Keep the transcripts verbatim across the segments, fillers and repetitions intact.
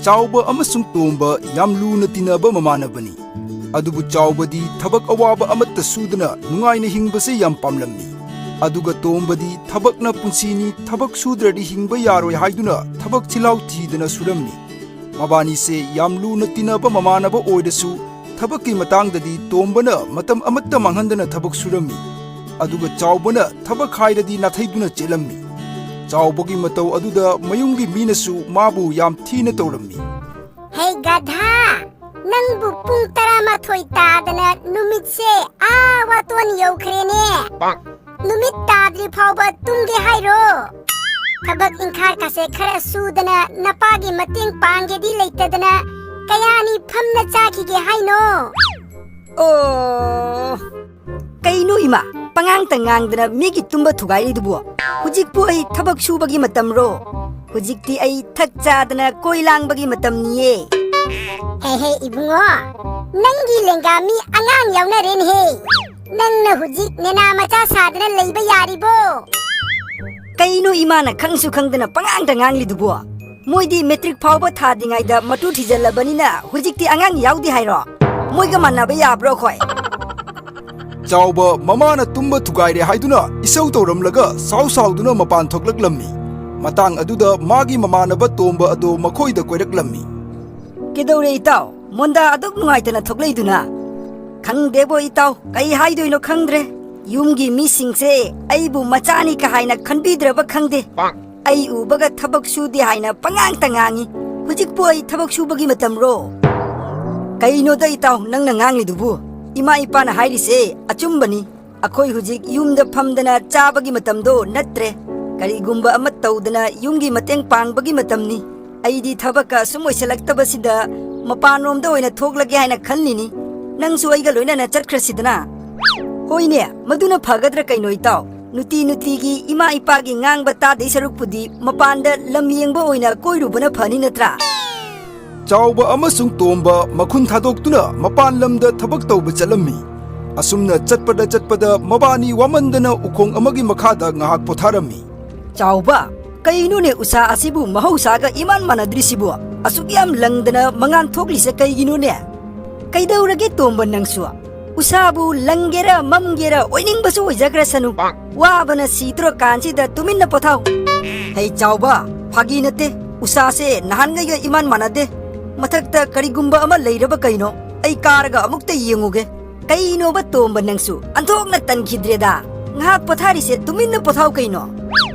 ꯆꯥꯎꯕ ꯑꯃꯁꯨꯡ ꯇꯣꯝꯕ ꯌꯥꯝ ꯂꯨꯅ ꯇꯤꯟꯅꯕ ꯃꯃꯥꯟꯅꯕꯅꯤ꯫ ꯑꯗꯨꯕꯨ ꯆꯥꯎꯕꯗꯤ ꯊꯕꯛ ꯑꯋꯥꯕ ꯑꯃꯠꯇ ꯁꯨꯗꯅ ꯅꯨꯡꯉꯥꯏꯅ ꯍꯤꯡꯕꯁꯦ ꯌꯥꯝ ꯄꯥꯝꯂꯝꯃꯤ꯫ ꯑꯗꯨꯒ ꯇꯣꯝꯕꯗꯤ ꯊꯕꯛꯅ ꯄꯨꯟꯁꯤꯅꯤ, ꯊꯕꯛ ꯁꯨꯗ꯭ꯔꯗꯤ ꯍꯤꯡꯕ ꯌꯥꯔꯣꯏ ꯍꯥꯏꯗꯨꯅ ꯊꯕꯛ ꯆꯤꯜꯍꯥꯎ ꯊꯤꯗꯅ ꯁꯨꯔꯝꯃꯤ꯫ ꯃꯕꯥꯅꯤꯁꯦ ꯌꯥꯝ ꯂꯨꯅ ꯇꯤꯟꯅꯕ ꯃꯃꯥꯟꯅꯕ ꯑꯣꯏꯔꯁꯨ, ꯊꯕꯛꯀꯤ ꯃꯇꯥꯡꯗꯗꯤ ꯇꯣꯝꯕꯅ ꯃꯇꯝ ꯑꯃꯠꯇ ꯃꯥꯡꯍꯟꯗꯅ ꯊꯕꯛ ꯁꯨꯔꯝꯃꯤ꯫ ꯑꯗꯨꯒ ꯆꯥꯎꯕꯅ ꯊꯕꯛ ꯍꯥꯏꯔꯗꯤ ꯅꯥꯊꯩꯗꯨꯅ ꯆꯦꯜꯂꯝꯃꯤ꯫ ꯆꯥꯎꯕꯒꯤ ꯃꯇꯧ ꯑꯗꯨꯗ ꯃꯌꯨꯝꯒꯤ ꯃꯤꯅꯁꯨ ꯃꯥꯕꯨ ꯌꯥꯝ ꯊꯤꯅ ꯇꯧꯔꯝꯃꯤ꯫ ꯍꯦ ꯒꯙꯥ, ꯅꯪꯕꯨ ꯄꯨꯡ ꯇꯔꯥꯃꯥꯊꯣꯏ ꯇꯥꯗꯅ ꯅꯨꯃꯤꯠꯁꯦ ꯑꯥ ꯋꯥꯇꯣꯟ ꯌꯧꯈ꯭ꯔꯦꯅꯦ꯫ ꯅꯨꯃꯤꯠ ꯇꯥꯗ꯭ꯔꯤ ꯐꯥꯎꯕ ꯇꯨꯝꯒꯦ ꯍꯥꯏꯔꯣ? ꯊꯕꯛ ꯏꯪꯈꯥꯡ ꯀꯥꯁꯦ ꯈꯔ ꯁꯨꯗꯅ ꯅꯄꯥꯒꯤ ꯃꯇꯦꯡ ꯄꯥꯡꯒꯦꯗꯤ ꯂꯩꯇꯗꯅ ꯀꯌꯥꯅꯤ ꯐꯝꯅ ꯆꯥꯈꯤꯒꯦ ꯍꯥꯏꯅꯣ? ꯑꯣ, ꯀꯩꯅꯣ ꯏꯃꯥ, ꯄꯉꯥꯡꯇ ꯉꯥꯡꯗꯅ ꯃꯤꯒꯤ ꯇꯨꯝꯕ ꯊꯨꯒꯥꯏꯔꯤꯗꯨꯕꯨ? ꯍꯧꯖꯤꯛꯄꯨ ꯑꯩ ꯊꯕꯛ ꯁꯨꯕꯒꯤ ꯃꯇꯝꯔꯣ? ꯍꯧꯖꯤꯛꯇꯤ ꯑꯩ ꯊꯛ ꯆꯥꯗꯅ ꯀꯣꯏ ꯂꯥꯡꯕꯒꯤ ꯃꯇꯝꯅꯤꯌꯦ꯫ ꯍꯦ ꯍꯦ ꯏꯕꯨꯡꯉꯣ, ꯅꯪꯒꯤ ꯂꯦꯡꯒꯥ ꯃꯤ ꯑꯉꯥꯡ ꯌꯥꯎꯅꯔꯦꯅꯦꯍꯦ꯫ ꯅꯪꯅ ꯍꯧꯖꯤꯛ ꯅꯦꯅꯥ ꯃꯆꯥ ꯁꯥꯗꯅ ꯂꯩꯕ ꯌꯥꯔꯤꯕꯣ? ꯀꯩꯅꯣ ꯏꯃꯥꯅ ꯈꯪꯁꯨ ꯈꯪꯗꯅ ꯄꯉꯥꯡꯗ ꯉꯥꯡꯂꯤꯗꯨꯕꯣ? ꯃꯣꯏꯗꯤ ꯃꯦꯇ꯭ꯔꯤꯛ ꯐꯥꯎꯕ ꯊꯥꯗ꯭ꯔꯤꯉꯩꯗ ꯃꯇꯨ ꯊꯤꯖꯤꯜꯂꯕꯅꯤꯅ ꯍꯧꯖꯤꯛꯇꯤ ꯑꯉꯥꯡ ꯌꯥꯎꯗꯦ ꯍꯥꯏꯔꯣ? ꯃꯣꯏꯒ ꯃꯥꯟꯅꯕ ꯌꯥꯕ꯭ꯔꯣ ꯑꯩꯈꯣꯏ? ꯆꯥꯎꯕ ꯃꯃꯥꯅ ꯇꯨꯝꯕ ꯊꯨꯒꯥꯏꯔꯦ ꯍꯥꯏꯗꯨꯅ ꯏꯁꯧ ꯇꯧꯔꯝꯂꯒ ꯁꯥꯎ ꯁꯥꯎꯗꯨꯅ ꯃꯄꯥꯟ ꯊꯣꯛꯂꯛꯂꯝꯃꯤ꯫ ꯃꯇꯥꯡ ꯑꯗꯨꯗ ꯃꯥꯒꯤ ꯃꯃꯥꯟꯅꯕ ꯇꯣꯝꯕ ꯑꯗꯣ ꯃꯈꯣꯏꯗ ꯀꯣꯏꯔꯛꯂꯝꯃꯤ꯫ ꯀꯩꯗꯧꯔꯦ ꯏꯇꯥꯎ? ꯃꯣꯟꯗꯥ ꯑꯗꯨꯛ ꯅꯨꯡꯉꯥꯏꯇꯅ ꯊꯣꯛꯂꯛꯏꯗꯨꯅ? ꯈꯪꯗꯦꯕꯣ ꯏꯇꯥꯎ, ꯀꯩ ꯍꯥꯏꯗꯣꯏꯅꯣ ꯈꯪꯗ꯭ꯔꯦ꯫ ꯌꯨꯝꯒꯤ ꯃꯤꯁꯤꯡꯁꯦ ꯑꯩꯕꯨ ꯃꯆꯥꯅꯤ ꯀ ꯍꯥꯏꯅ ꯈꯟꯕꯤꯗ꯭ꯔꯕ ꯈꯪꯗꯦ꯫ ꯑꯩ ꯎꯕꯒ ꯊꯕꯛ ꯁꯨꯗꯦ ꯍꯥꯏꯅ ꯄꯉꯥꯡꯇ ꯉꯥꯡꯉꯤ꯫ ꯍꯧꯖꯤꯛꯄꯨ ꯑꯩ ꯊꯕꯛ ꯁꯨꯕꯒꯤ ꯃꯇꯝꯔꯣ? ꯀꯩꯅꯣꯗ ꯏꯇꯥꯎ ꯅꯪꯅ ꯉꯥꯡꯂꯤꯗꯨꯕꯨ? ꯏꯃꯥ ꯏꯄꯥꯅ ꯍꯥꯏꯔꯤꯁꯦ ꯑꯆꯨꯝꯕꯅꯤ꯫ ꯑꯩꯈꯣꯏ ꯍꯧꯖꯤꯛ ꯌꯨꯝꯗ ꯐꯝꯗꯅ ꯆꯥꯕꯒꯤ ꯃꯇꯝꯗꯣ ꯅꯠꯇ꯭ꯔꯦ꯫ ꯀꯔꯤꯒꯨꯝꯕ ꯑꯃ ꯇꯧꯗꯅ ꯌꯨꯝꯒꯤ ꯃꯇꯦꯡ ꯄꯥꯡꯕꯒꯤ ꯃꯇꯝꯅꯤ꯫ ꯑꯩꯗꯤ ꯊꯕꯛꯀ ꯁꯨꯝ ꯑꯣꯏꯁꯜꯂꯛꯇꯕꯁꯤꯗ ꯃꯄꯥꯟꯂꯣꯝꯗ ꯑꯣꯏꯅ ꯊꯣꯛꯂꯒꯦ ꯍꯥꯏꯅ ꯈꯜꯂꯤꯅꯤ꯫ ꯅꯪꯁꯨ ꯑꯩꯒ ꯂꯣꯏꯅꯅ ꯆꯠꯈ꯭ꯔꯁꯤꯗꯅ꯫ ꯍꯣꯏꯅꯦ, ꯃꯗꯨꯅ ꯐꯒꯗ꯭ꯔꯥ ꯀꯩꯅꯣ ꯏꯇꯥꯎ? ꯅꯨꯡꯇꯤ ꯅꯨꯡꯇꯤꯒꯤ ꯏꯃꯥ ꯏꯄꯥꯒꯤ ꯉꯥꯡꯕ ꯇꯥꯗꯩ ꯁꯔꯨꯛꯄꯨꯗꯤ ꯃꯄꯥꯟꯗ ꯂꯝ ꯌꯦꯡꯕ ꯑꯣꯏꯅ ꯀꯣꯏꯔꯨꯕꯅ ꯐꯅꯤ ꯅꯠꯇ꯭ꯔꯥ? ꯆꯥꯎꯕ ꯑꯃꯁꯨꯡ ꯇꯣꯝꯕ ꯃꯈꯨꯟ ꯊꯥꯗꯣꯛꯇꯨꯅ ꯃꯄꯥꯟ ꯂꯝꯗ ꯊꯕꯛ ꯇꯧꯕ ꯆꯠꯂꯝꯃꯤ꯫ ꯑꯁꯨꯝꯅ ꯆꯠꯄꯗ ꯆꯠꯄꯗ ꯃꯕꯥꯅꯤ ꯋꯥꯃꯟꯗꯅ ꯎꯈꯣꯡ ꯑꯃꯒꯤ ꯃꯈꯥꯗ ꯉꯥꯏꯍꯥꯛ ꯄꯣꯊꯥꯔꯝꯃꯤ꯫ ꯆꯥꯎꯕ, ꯀꯩꯅꯣꯅꯦ ꯎꯁꯥ ꯑꯁꯤꯕꯨ ꯃꯍꯧꯁꯥꯒ ꯏꯃꯥꯟ ꯃꯥꯟꯅꯗ꯭ꯔꯤꯁꯤꯕꯨ? ꯑꯁꯨꯛ ꯌꯥꯝ ꯂꯪꯗꯅ ꯃꯉꯥꯜ ꯊꯣꯛꯂꯤꯁꯦ ꯀꯩꯒꯤꯅꯣꯅꯦ? ꯀꯩꯗꯧꯔꯒꯦ ꯇꯣꯝꯕ ꯅꯪꯁꯨ? ꯎꯁꯥꯕꯨ ꯂꯪꯒꯦꯔ ꯃꯝꯒꯦꯔ ꯑꯣꯏꯅꯤꯡꯕꯁꯨ ꯑꯣꯏꯖꯈ꯭ꯔꯁꯅꯨ꯫ ꯋꯥꯕꯅ ꯁꯤꯗ꯭ꯔꯀꯥꯟꯁꯤꯗ ꯇꯨꯃꯤꯟꯅ ꯄꯣꯊꯥꯎ꯫ ꯍꯩ ꯆꯥꯎꯕ, ꯐꯥꯒꯤ ꯅꯠꯇꯦ꯫ ꯎꯁꯥꯁꯦ ꯅꯍꯥꯟꯉꯩꯒ ꯏꯃꯥꯟ ꯃꯥꯟꯅꯗꯦ꯫ ꯃꯊꯛꯇ ꯀꯔꯤꯒꯨꯝꯕ ꯑꯃ ꯂꯩꯔꯕ ꯀꯩꯅꯣ? ꯑꯩ ꯀꯥꯔꯒ ꯑꯃꯨꯛꯇ ꯌꯦꯡꯉꯨꯒꯦ꯫ ꯀꯩꯅꯣꯕ ꯇꯣꯝꯕ ꯅꯪꯁꯨ? ꯑꯟꯊꯣꯛꯅ ꯇꯟꯈꯤꯗ꯭ꯔꯦꯗ꯫ ꯉꯥꯏꯍꯥꯛ ꯄꯣꯊꯥꯔꯤꯁꯦ ꯇꯨꯃꯤꯟꯅ ꯄꯣꯊꯥꯎ ꯀꯩꯅꯣ꯫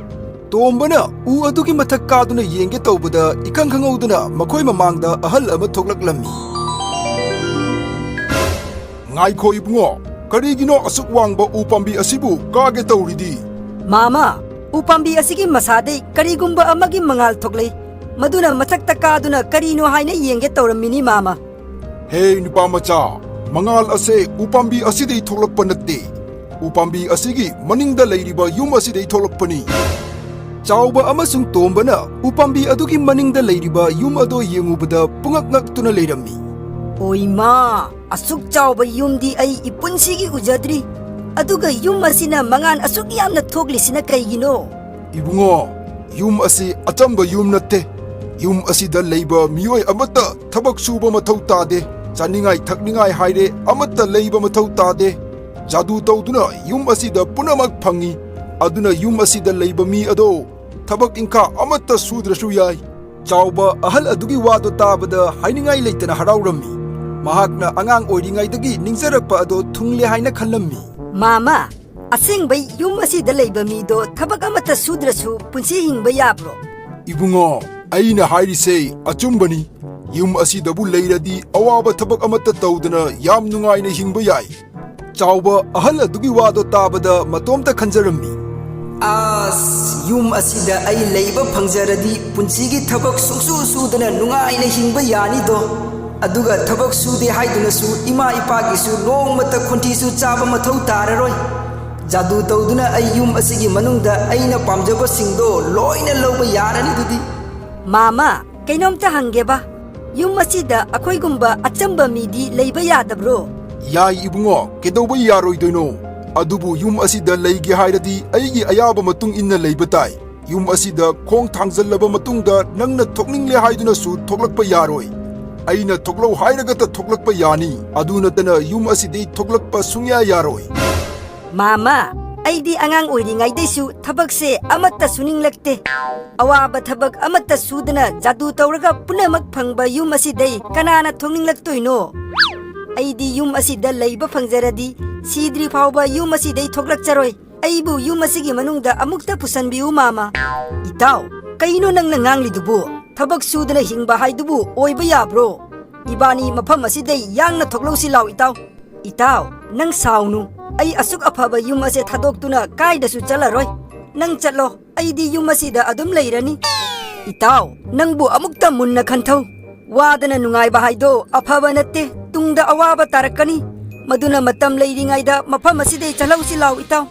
ꯇꯣꯝꯕꯅ ꯎ ꯑꯗꯨꯒꯤ ꯃꯊꯛ ꯀꯥꯗꯨꯅ ꯌꯦꯡꯒꯦ ꯇꯧꯕꯗ ꯏꯈꯪ ꯈꯪꯍꯧꯗꯅ ꯃꯈꯣꯏ ꯃꯃꯥꯡꯗ ꯑꯍꯜ ꯑꯃ ꯊꯣꯛꯂꯛꯂꯝꯃꯤ꯫ ꯉꯥꯏꯈꯣ ꯏꯕꯨꯡꯉꯣ, ꯀꯔꯤꯒꯤꯅꯣ ꯑꯁꯨꯛ ꯋꯥꯡꯕ ꯎ ꯄꯥꯝꯕꯤ ꯑꯁꯤꯕꯨ ꯀꯥꯒꯦ ꯇꯧꯔꯤꯗꯤ? ꯃꯥꯃ, ꯎ ꯄꯥꯝꯕꯤ ꯑꯁꯤꯒꯤ ꯃꯁꯥꯗꯩ ꯀꯔꯤꯒꯨꯝꯕ ꯑꯃꯒꯤ ꯃꯉꯥꯜ ꯊꯣꯛꯂꯛꯏ꯫ ꯃꯗꯨꯅ ꯃꯊꯛꯇ ꯀꯥꯗꯨꯅ ꯀꯔꯤꯅꯣ ꯍꯥꯏꯅ ꯌꯦꯡꯒꯦ ꯇꯧꯔꯝꯃꯤꯅꯤ ꯃꯥꯃ꯫ ꯍꯦ ꯅꯨꯄꯥ ꯃꯆꯥ, ꯃꯉꯥꯜ ꯑꯁꯦ ꯎ ꯄꯥꯝꯕꯤ ꯑꯁꯤꯗꯩ ꯊꯣꯛꯂꯛꯄ ꯅꯠꯇꯦ꯫ ꯎ ꯄꯥꯝꯕꯤ ꯑꯁꯤꯒꯤ ꯃꯅꯤꯡꯗ ꯂꯩꯔꯤꯕ ꯌꯨꯝ ꯑꯁꯤꯗꯩ ꯊꯣꯛꯂꯛꯄꯅꯤ꯫ ꯆꯥꯎꯕ ꯑꯃꯁꯨꯡ ꯇꯣꯝꯕꯅ ꯎ ꯄꯥꯝꯕꯤ ꯑꯗꯨꯒꯤ ꯃꯅꯤꯡꯗ ꯂꯩꯔꯤꯕ ꯌꯨꯝ ꯑꯗꯣ ꯌꯦꯡꯉꯨꯕꯗ ꯄꯨꯉꯛ ꯉꯛꯇꯨꯅ ꯂꯩꯔꯝꯃꯤ꯫ ꯑꯣꯏꯃꯥ, ꯑꯁꯨꯛ ꯆꯥꯎꯕ ꯌꯨꯝꯗꯤ ꯑꯩ ꯏꯄꯨꯟꯁꯤꯒꯤ ꯎꯖꯗ꯭ꯔꯤ꯫ ꯑꯗꯨꯒ ꯌꯨꯝ ꯑꯁꯤꯅ ꯃꯉꯥꯜ ꯑꯁꯨꯛ ꯌꯥꯝꯅ ꯊꯣꯛꯂꯤꯁꯤꯅ ꯀꯩꯒꯤꯅꯣ? ꯏꯕꯨꯡꯉꯣ, ꯌꯨꯝ ꯑꯁꯤ ꯑꯆꯝꯕ ꯌꯨꯝ ꯅꯠꯇꯦ꯫ ꯌꯨꯝ ꯑꯁꯤꯗ ꯂꯩꯕ ꯃꯤꯑꯣꯏ ꯑꯃꯠꯇ ꯊꯕꯛ ꯁꯨꯕ ꯃꯊꯧ ꯇꯥꯗꯦ꯫ ꯆꯥꯅꯤꯡꯉꯥꯏ ꯊꯛꯅꯤꯡꯉꯥꯏ ꯍꯥꯏꯔꯦ ꯑꯃꯠꯇ ꯂꯩꯕ ꯃꯊꯧ ꯇꯥꯗꯦ꯫ ꯖꯥꯗꯨ ꯇꯧꯗꯨꯅ ꯌꯨꯝ ꯑꯁꯤꯗ ꯄꯨꯝꯅꯃꯛ ꯐꯪꯉꯤ꯫ ꯑꯗꯨꯅ ꯌꯨꯝ ꯑꯁꯤꯗ ꯂꯩꯕ ꯃꯤ ꯑꯗꯣ ꯊꯕꯛ ꯏꯪꯈꯥ ꯑꯃꯠꯇ ꯁꯨꯗ꯭ꯔꯁꯨ ꯌꯥꯏ꯫ ꯆꯥꯎꯕ ꯑꯍꯜ ꯑꯗꯨꯒꯤ ꯋꯥꯗꯣ ꯇꯥꯕꯗ ꯍꯥꯏꯅꯤꯡꯉꯥꯏ ꯂꯩꯇꯅ ꯍꯔꯥꯎꯔꯝꯃꯤ꯫ ꯃꯍꯥꯛꯅ ꯑꯉꯥꯡ ꯑꯣꯏꯔꯤꯉꯩꯗꯒꯤ ꯅꯤꯡꯖꯔꯛꯄ ꯑꯗꯣ ꯊꯨꯡꯂꯦ ꯍꯥꯏꯅ ꯈꯜꯂꯝꯃꯤ꯫ ꯃꯥꯃ, ꯑꯁꯦꯡꯕꯩ ꯌꯨꯝ ꯑꯁꯤꯗ ꯂꯩꯕ ꯃꯤꯗꯣ ꯊꯕꯛ ꯑꯃꯠꯇ ꯁꯨꯗ꯭ꯔꯁꯨ ꯄꯨꯟꯁꯤ ꯍꯤꯡꯕ ꯌꯥꯕ꯭ꯔꯣ? ꯏꯕꯨꯡꯉꯣ, ꯑꯩꯅ ꯍꯥꯏꯔꯤꯁꯦ ꯑꯆꯨꯝꯕꯅꯤ꯫ ꯌꯨꯝ ꯑꯁꯤꯗꯕꯨ ꯂꯩꯔꯗꯤ ꯑꯋꯥꯕ ꯊꯕꯛ ꯑꯃꯠꯇ ꯇꯧꯗꯅ ꯌꯥꯝ ꯅꯨꯡꯉꯥꯏꯅ ꯍꯤꯡꯕ ꯌꯥꯏ꯫ ꯆꯥꯎꯕ ꯑꯍꯜ ꯑꯗꯨꯒꯤ ꯋꯥꯗꯣ ꯇꯥꯕꯗ ꯃꯇꯣꯝꯇ ꯈꯟꯖꯔꯝꯃꯤ꯫ ꯑꯁ, ꯌꯨꯝ ꯑꯁꯤꯗ ꯑꯩ ꯂꯩꯕ ꯐꯪꯖꯔꯗꯤ ꯄꯨꯟꯁꯤꯒꯤ ꯊꯕꯛ ꯁꯨꯡꯁꯨ ꯁꯨꯗꯅ ꯅꯨꯡꯉꯥꯏꯅ ꯍꯤꯡꯕ ꯌꯥꯅꯤꯗꯣ꯫ ꯑꯗꯨꯒ ꯊꯕꯛ ꯁꯨꯗꯦ ꯍꯥꯏꯗꯨꯅꯁꯨ ꯏꯃꯥ ꯏꯄꯥꯒꯤꯁꯨ ꯅꯣꯡꯃꯇ ꯈꯣꯟꯊꯤꯁꯨ ꯆꯥꯕ ꯃꯊꯧ ꯇꯥꯔꯔꯣꯏ꯫ ꯖꯥꯗꯨ ꯇꯧꯗꯨꯅ ꯑꯩ ꯌꯨꯝ ꯑꯁꯤꯒꯤ ꯃꯅꯨꯡꯗ ꯑꯩꯅ ꯄꯥꯝꯖꯕꯁꯤꯡꯗꯣ ꯂꯣꯏꯅ ꯂꯧꯕ ꯌꯥꯔꯅꯤ ꯑꯗꯨꯗꯤ꯫ ꯃꯥꯃ, ꯀꯩꯅꯣꯝꯇ ꯍꯪꯒꯦꯕ, ꯌꯨꯝ ꯑꯁꯤꯗ ꯑꯩꯈꯣꯏꯒꯨꯝꯕ ꯑꯆꯝꯕ ꯃꯤꯗꯤ ꯂꯩꯕ ꯌꯥꯗꯕ꯭ꯔꯣ? ꯌꯥꯏ ꯏꯕꯨꯡꯉꯣ, ꯀꯩꯗꯧꯕ ꯌꯥꯔꯣꯏꯗꯣꯏꯅꯣ? ꯑꯗꯨꯕꯨ ꯌꯨꯝ ꯑꯁꯤꯗ ꯂꯩꯒꯦ ꯍꯥꯏꯔꯗꯤ ꯑꯩꯒꯤ ꯑꯌꯥꯕ ꯃꯇꯨꯡ ꯏꯟꯅ ꯂꯩꯕ ꯇꯥꯏ꯫ ꯌꯨꯝ ꯑꯁꯤꯗ ꯈꯣꯡ ꯊꯥꯡꯖꯜꯂꯕ ꯃꯇꯨꯡꯗ ꯅꯪꯅ ꯊꯣꯛꯅꯤꯡꯂꯦ ꯍꯥꯏꯗꯨꯅꯁꯨ ꯊꯣꯛꯂꯛꯄ ꯌꯥꯔꯣꯏ꯫ ꯑꯩꯅ ꯊꯣꯛꯂꯧ ꯍꯥꯏꯔꯒꯇ ꯊꯣꯛꯂꯛꯄ ꯌꯥꯅꯤ꯫ ꯑꯗꯨ ꯅꯠꯇꯅ ꯌꯨꯝ ꯑꯁꯤꯗꯩ ꯊꯣꯛꯂꯛꯄ ꯁꯨꯡꯌꯥ ꯌꯥꯔꯣꯏ꯫ ꯃꯥꯃꯥ, ꯑꯩꯗꯤ ꯑꯉꯥꯡ ꯑꯣꯏꯔꯤꯉꯩꯗꯩꯁꯨ ꯊꯕꯛꯁꯦ ꯑꯃꯠꯇ ꯁꯨꯅꯤꯡꯂꯛꯇꯦ꯫ ꯑꯋꯥꯕ ꯊꯕꯛ ꯑꯃꯠꯇ ꯁꯨꯗꯅ ꯖꯥꯗꯨ ꯇꯧꯔꯒ ꯄꯨꯝꯅꯃꯛ ꯐꯪꯕ ꯌꯨꯝ ꯑꯁꯤꯗꯩ ꯀꯅꯥꯅ ꯊꯣꯛꯅꯤꯡꯂꯛꯇꯣꯏꯅꯣ? ꯑꯩꯗꯤ ꯌꯨꯝ ꯑꯁꯤꯗ ꯂꯩꯕ ꯐꯪꯖꯔꯗꯤ ꯁꯤꯗ꯭ꯔꯤ ꯐꯥꯎꯕ ꯌꯨꯝ ꯑꯁꯤꯗꯩ ꯊꯣꯛꯂꯛꯆꯔꯣꯏ꯫ ꯑꯩꯕꯨ ꯌꯨꯝ ꯑꯁꯤꯒꯤ ꯃꯅꯨꯡꯗ ꯑꯃꯨꯛꯇ ꯄꯨꯁꯟꯕꯤꯌꯨ, ꯃꯥꯃꯥ꯫ ꯏꯇꯥꯎ, ꯀꯩꯅꯣ ꯅꯪꯅ ꯉꯥꯡꯂꯤꯗꯨꯕꯨ? ꯊꯕꯛ ꯁꯨꯗꯅ ꯍꯤꯡꯕ ꯍꯥꯏꯗꯨꯕꯨ ꯑꯣꯏꯕ ꯌꯥꯕ꯭ꯔꯣ? ꯏꯕꯥꯅꯤ ꯃꯐꯝ ꯑꯁꯤꯗꯩ ꯌꯥꯡꯅ ꯊꯣꯛꯂꯧꯁꯤ ꯂꯥꯎ, ꯏꯇꯥꯎ꯫ ꯏꯇꯥꯎ, ꯅꯪ ꯁꯥꯎꯅꯨ꯫ ꯑꯩ ꯑꯁꯨꯛ ꯑꯐꯕ ꯌꯨꯝ ꯑꯁꯦ ꯊꯥꯗꯣꯛꯇꯨꯅ ꯀꯥꯏꯗꯁꯨ ꯆꯠꯂꯔꯣꯏ꯫ ꯅꯪ ꯆꯠꯂꯣ, ꯑꯩꯗꯤ ꯌꯨꯝ ꯑꯁꯤꯗ ꯑꯗꯨꯝ ꯂꯩꯔꯅꯤ꯫ ꯏꯇꯥꯎ, ꯅꯪꯕꯨ ꯑꯃꯨꯛꯇ ꯃꯨꯟꯅ ꯈꯟꯊꯧ꯫ ꯋꯥꯗꯅ ꯅꯨꯡꯉꯥꯏꯕ ꯍꯥꯏꯗꯣ ꯑꯐꯕ ꯅꯠꯇꯦ, ꯇꯨꯡꯗ ꯑꯋꯥꯕ ꯇꯥꯔꯛꯀꯅꯤ꯫ ꯃꯗꯨꯅ ꯃꯇꯝ ꯂꯩꯔꯤꯉꯩꯗ ꯃꯐꯝ ꯑꯁꯤꯗꯩ ꯆꯠꯍꯧꯁꯤ ꯂꯥꯎ, ꯏꯇꯥꯎ꯫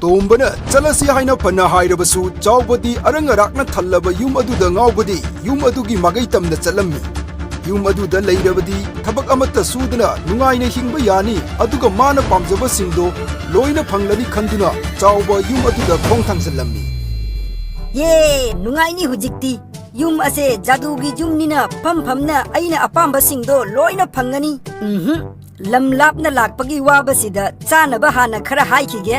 ꯇꯣꯝꯕꯅ ꯆꯠꯂꯁꯤ ꯍꯥꯏꯅ ꯐꯅ ꯍꯥꯏꯔꯕꯁꯨ, ꯆꯥꯎꯕꯗꯤ ꯑꯔꯪ ꯑꯔꯥꯛꯅ ꯊꯜꯂꯕ ꯌꯨꯝ ꯑꯗꯨꯗ ꯉꯥꯎꯕꯗꯤ ꯌꯨꯝ ꯑꯗꯨꯒꯤ ꯃꯥꯒꯩ ꯇꯝꯅ ꯆꯠꯂꯝꯃꯤ꯫ ꯌꯨꯝ ꯑꯗꯨꯗ ꯂꯩꯔꯕꯗꯤ ꯊꯕꯛ ꯑꯃꯠꯇ ꯁꯨꯗꯅ ꯅꯨꯡꯉꯥꯏꯅ ꯍꯤꯡꯕ ꯌꯥꯅꯤ, ꯑꯗꯨꯒ ꯃꯥꯅ ꯄꯥꯝꯖꯕꯁꯤꯡꯗꯣ ꯂꯣꯏꯅ ꯐꯪꯂꯅꯤ ꯈꯟꯗꯨꯅ ꯆꯥꯎꯕ ꯌꯨꯝ ꯑꯗꯨꯗ ꯈꯣꯡ ꯊꯥꯡꯖꯜꯂꯝꯃꯤ꯫ ꯌꯦ, ꯅꯨꯡꯉꯥꯏꯅꯤ ꯍꯧꯖꯤꯛꯇꯤ꯫ ꯌꯨꯝ ꯑꯁꯦ ꯖꯥꯗꯨꯒꯤ ꯌꯨꯝꯅꯤꯅ ꯐꯝ ꯐꯝꯅ ꯑꯩꯅ ꯑꯄꯥꯝꯕꯁꯤꯡꯗꯣ ꯂꯣꯏꯅ ꯐꯪꯒꯅꯤ꯫ ꯎꯝꯍꯨꯝ, ꯂꯝ ꯂꯥꯞꯅ ꯂꯥꯛꯄꯒꯤ ꯋꯥꯕꯁꯤꯗ ꯆꯥꯅꯕ ꯍꯥꯟꯅ ꯈꯔ ꯍꯥꯏꯈꯤꯒꯦ꯫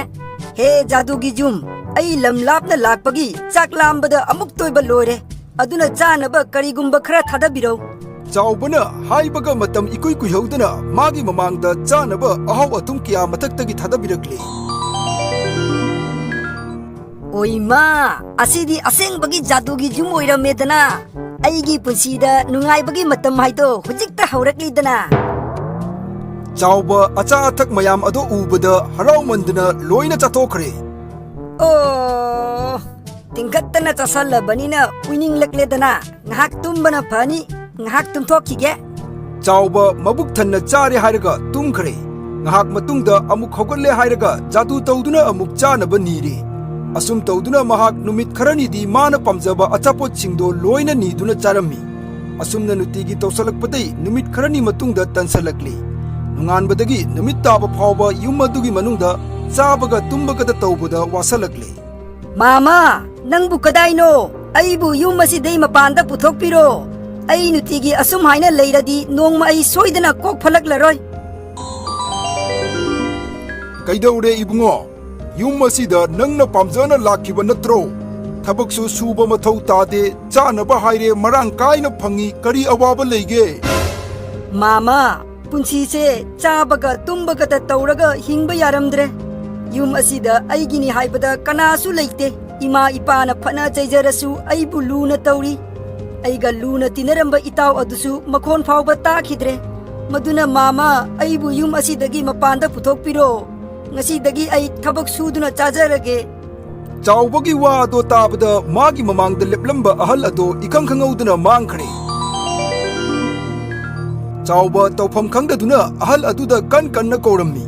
ꯍꯦ ꯖꯥꯗꯨꯒꯤ ꯌꯨꯝ, ꯑꯩ ꯂꯝ ꯂꯥꯞꯅ ꯂꯥꯛꯄꯒꯤ ꯆꯥꯛ ꯂꯥꯝꯕꯗ ꯑꯃꯨꯛꯇ ꯑꯣꯏꯕ ꯂꯣꯏꯔꯦ꯫ ꯑꯗꯨꯅ ꯆꯥꯅꯕ ꯀꯔꯤꯒꯨꯝꯕ ꯈꯔ ꯊꯥꯗꯕꯤꯔꯧ꯫ ꯆꯥꯎꯕꯅ ꯍꯥꯏꯕꯒ ꯃꯇꯝ ꯏꯀꯨꯏ ꯀꯨꯏꯍꯧꯗꯅ ꯃꯥꯒꯤ ꯃꯃꯥꯡꯗ ꯆꯥꯅꯕ ꯑꯍꯥꯎ ꯑꯊꯨꯝ ꯀꯌꯥ ꯃꯊꯛꯇꯒꯤ ꯊꯥꯗꯕꯤꯔꯛꯂꯦ꯫ ꯑꯣꯏꯃꯥ, ꯑꯁꯤꯗꯤ ꯑꯁꯦꯡꯕꯒꯤ ꯖꯥꯗꯨꯒꯤ ꯌꯨꯝ ꯑꯣꯏꯔꯝꯃꯦꯗꯅ꯫ ꯑꯩꯒꯤ ꯄꯨꯟꯁꯤꯗ ꯅꯨꯡꯉꯥꯏꯕꯒꯤ ꯃꯇꯝ ꯍꯥꯏꯗꯣ ꯍꯧꯖꯤꯛꯇ ꯍꯧꯔꯛꯂꯤꯗꯅ꯫ ꯆꯥꯎꯕ ꯑꯆꯥ ꯑꯊꯛ ꯃꯌꯥꯝ ꯑꯗꯣ ꯎꯕꯗ ꯍꯔꯥꯎꯃꯟꯗꯅ ꯂꯣꯏꯅ ꯆꯥꯊꯣꯛꯈ꯭ꯔꯦ꯫ ꯑꯣ, ꯇꯤꯡꯈꯠꯇꯅ ꯆꯥꯁꯜꯂꯕꯅꯤꯅ ꯎꯏꯅꯤꯡꯂꯛꯂꯦꯗꯅ꯫ ꯉꯥꯏꯍꯥꯛ ꯇꯨꯝꯕꯅ ꯐꯅꯤ, ꯉꯥꯏꯍꯥꯛ ꯇꯨꯝꯊꯣꯛꯈꯤꯒꯦ꯫ ꯆꯥꯎꯕ ꯃꯕꯨꯛ ꯊꯟꯅ ꯆꯥꯔꯦ ꯍꯥꯏꯔꯒ ꯇꯨꯝꯈ꯭ꯔꯦ꯫ ꯉꯥꯏꯍꯥꯛ ꯃꯇꯨꯡꯗ ꯑꯃꯨꯛ ꯍꯧꯒꯠꯂꯦ ꯍꯥꯏꯔꯒ ꯖꯥꯗꯨ ꯇꯧꯗꯨꯅ ꯑꯃꯨꯛ ꯆꯥꯅꯕ ꯅꯤꯔꯦ꯫ ꯑꯁꯨꯝ ꯇꯧꯗꯨꯅ ꯃꯍꯥꯛ ꯅꯨꯃꯤꯠ ꯈꯔꯅꯤꯗꯤ ꯃꯥꯅ ꯄꯥꯝꯖꯕ ꯑꯆꯥꯄꯣꯠꯁꯤꯡꯗꯣ ꯂꯣꯏꯅ ꯅꯤꯗꯨꯅ ꯆꯥꯔꯝꯃꯤ꯫ ꯑꯁꯨꯝꯅ ꯅꯨꯡꯇꯤꯒꯤ ꯇꯧꯁꯜꯂꯛꯄꯗꯩ ꯅꯨꯃꯤꯠ ꯈꯔꯅꯤ ꯃꯇꯨꯡꯗ ꯇꯟꯁꯜꯂꯛꯂꯦ꯫ ꯅꯣꯡꯉꯥꯟꯕꯗꯒꯤ ꯅꯨꯃꯤꯠ ꯇꯥꯕ ꯐꯥꯎꯕ ꯌꯨꯝ ꯑꯗꯨꯒꯤ ꯃꯅꯨꯡꯗ ꯆꯥꯕꯒ ꯇꯨꯝꯕꯒꯗ ꯇꯧꯕꯗ ꯋꯥꯁꯜꯂꯛꯂꯦ꯫ ꯃꯥꯃꯥ, ꯅꯪꯕꯨ ꯀꯗꯥꯏꯅꯣ? ꯑꯩꯕꯨ ꯌꯨꯝ ꯑꯁꯤꯗꯩ ꯃꯄꯥꯟꯗ ꯄꯨꯊꯣꯛꯄꯤꯔꯣ꯫ ꯑꯩ ꯅꯨꯡꯇꯤꯒꯤ ꯑꯁꯨꯝ ꯍꯥꯏꯅ ꯂꯩꯔꯗꯤ ꯅꯣꯡꯃ ꯑꯩ ꯁꯣꯏꯗꯅ ꯀꯣꯛ ꯐꯠꯂꯛꯂꯔꯣꯏ꯫ ꯀꯩꯗꯧꯔꯦ ꯏꯕꯨꯡꯉꯣ? ꯌꯨꯝ ꯑꯁꯤꯗ ꯅꯪꯅ ꯄꯥꯝꯖꯅ ꯂꯥꯛꯈꯤꯕ ꯅꯠꯇ꯭ꯔꯣ? ꯊꯕꯛꯁꯨ ꯁꯨꯕ ꯃꯊꯧ ꯇꯥꯗꯦ, ꯆꯥꯅꯕ ꯍꯥꯏꯔꯦ ꯃꯔꯥꯡ ꯀꯥꯏꯅ ꯐꯪꯉꯤ, ꯀꯔꯤ ꯑꯋꯥꯕ ꯂꯩꯒꯦ? ꯃꯥꯃꯥ, ꯄꯨꯟꯁꯤꯁꯦ ꯆꯥꯕꯒ ꯇꯨꯝꯕꯒꯇ ꯇꯧꯔꯒ ꯍꯤꯡꯕ ꯌꯥꯔꯝꯗ꯭ꯔꯦ꯫ ꯌꯨꯝ ꯑꯁꯤꯗ ꯑꯩꯒꯤꯅꯤ ꯍꯥꯏꯕꯗ ꯀꯅꯥꯁꯨ ꯂꯩꯇꯦ꯫ ꯏꯃꯥ ꯏꯄꯥꯅ ꯐꯅ ꯆꯩꯖꯔꯁꯨ ꯑꯩꯕꯨ ꯂꯨꯅ ꯇꯧꯔꯤ꯫ ꯑꯩꯒ ꯂꯨꯅ ꯇꯤꯟꯅꯔꯝꯕ ꯏꯇꯥꯎ ꯑꯗꯨꯁꯨ ꯃꯈꯣꯟ ꯐꯥꯎꯕ ꯇꯥꯈꯤꯗ꯭ꯔꯦ꯫ ꯃꯗꯨꯅ ꯃꯥꯃꯥ, ꯑꯩꯕꯨ ꯌꯨꯝ ꯑꯁꯤꯗꯒꯤ ꯃꯄꯥꯟꯗ ꯄꯨꯊꯣꯛꯄꯤꯔꯣ꯫ ꯉꯁꯤꯗꯒꯤ ꯑꯩ ꯊꯕꯛ ꯁꯨꯗꯨꯅ ꯆꯥꯖꯔꯒꯦ꯫ ꯆꯥꯎꯕꯒꯤ ꯋꯥ ꯑꯗꯣ ꯇꯥꯕꯗ ꯃꯥꯒꯤ ꯃꯃꯥꯡꯗ ꯂꯦꯞꯂꯝꯕ ꯑꯍꯜ ꯑꯗꯣ ꯏꯈꯪ ꯈꯪꯍꯧꯗꯅ ꯃꯥꯡꯈ꯭ꯔꯦ꯫ ꯆꯥꯎꯕ ꯇꯧꯐꯝ ꯈꯪꯗꯗꯨꯅ ꯑꯍꯜ ꯑꯗꯨꯗ ꯀꯟ ꯀꯟꯅ ꯀꯧꯔꯝꯃꯤ꯫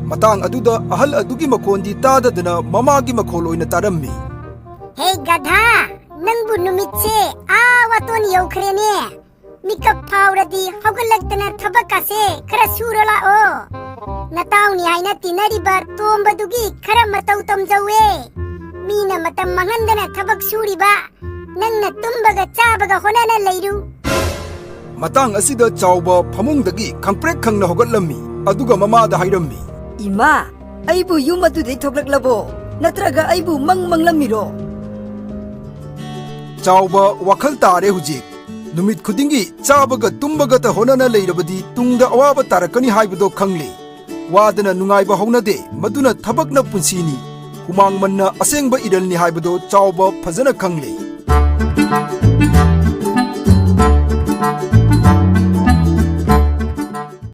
ꯃꯇꯥꯡ ꯑꯗꯨꯗ ꯑꯍꯜ ꯑꯗꯨꯒꯤ ꯃꯈꯣꯟꯗꯤ ꯇꯥꯗꯗꯅ ꯃꯃꯥꯒꯤ ꯃꯈꯣꯜ ꯑꯣꯏꯅ ꯇꯥꯔꯝꯃꯤ꯫ ꯍꯦ ꯒꯙꯥ, ꯅꯪꯕꯨ ꯅꯨꯃꯤꯠꯁꯦ ꯑꯥ ꯋꯥꯇꯣꯟ ꯌꯧꯈ꯭ꯔꯦꯅꯦ꯫ ꯃꯤꯀꯞ ꯐꯥꯎꯔꯗꯤ ꯍꯧꯒꯠꯂꯛꯇꯅ ꯊꯕꯛꯀꯁꯦ ꯈꯔ ꯁꯨꯔꯣ ꯂꯥꯛꯑꯣ꯫ ꯅꯇꯥꯎꯅꯤ ꯍꯥꯏꯅ ꯇꯤꯟꯅꯔꯤꯕ ꯇꯣꯝꯕꯗꯨꯒꯤ ꯈꯔ ꯃꯇꯧ ꯇꯝꯖꯧꯋꯦ꯫ ꯃꯤꯅ ꯃꯇꯝ ꯃꯥꯡꯍꯟꯗꯅ ꯊꯕꯛ ꯁꯨꯔꯤꯕ, ꯅꯪꯅ ꯇꯨꯝꯕꯒ ꯆꯥꯕꯒ ꯍꯣꯠꯅꯅ ꯂꯩꯔꯨ꯫ ꯃꯇꯥꯡ ꯑꯁꯤꯗ ꯆꯥꯎꯕ ꯐꯃꯨꯡꯗꯒꯤ ꯈꯪꯄ꯭ꯔꯦꯛ ꯈꯪꯅ ꯍꯧꯒꯠꯂꯝꯃꯤ, ꯑꯗꯨꯒ ꯃꯃꯥꯗ ꯍꯥꯏꯔꯝꯃꯤ꯫ ꯏꯃꯥ, ꯑꯩꯕꯨ ꯌꯨꯝ ꯑꯗꯨꯗꯩ ꯊꯣꯛꯂꯛꯂꯕꯣ? ꯅꯠꯇ꯭ꯔꯒ ꯑꯩꯕꯨ ꯃꯪ ꯃꯪꯂꯝꯃꯤꯔꯣ? ꯆꯥꯎꯕ ꯋꯥꯈꯜ ꯇꯥꯔꯦ ꯍꯧꯖꯤꯛ꯫ ꯅꯨꯃꯤꯠ ꯈꯨꯗꯤꯡꯒꯤ ꯆꯥꯕꯒ ꯇꯨꯝꯕꯒꯇ ꯍꯣꯠꯅꯅ ꯂꯩꯔꯕꯗꯤ ꯇꯨꯡꯗ ꯑꯋꯥꯕ ꯇꯥꯔꯛꯀꯅꯤ ꯍꯥꯏꯕꯗꯣ ꯈꯪꯂꯦ꯫ ꯋꯥꯗꯅ ꯅꯨꯡꯉꯥꯏꯕ ꯍꯧꯅꯗꯦ, ꯃꯗꯨꯅ ꯊꯕꯛꯅ ꯄꯨꯟꯁꯤꯅꯤ꯫ ꯍꯨꯃꯥꯡ ꯃꯟꯅ ꯑꯁꯦꯡꯕ ꯏꯔꯜꯅꯤ ꯍꯥꯏꯕꯗꯣ ꯆꯥꯎꯕ ꯐꯖꯅ ꯈꯪꯂꯦ꯫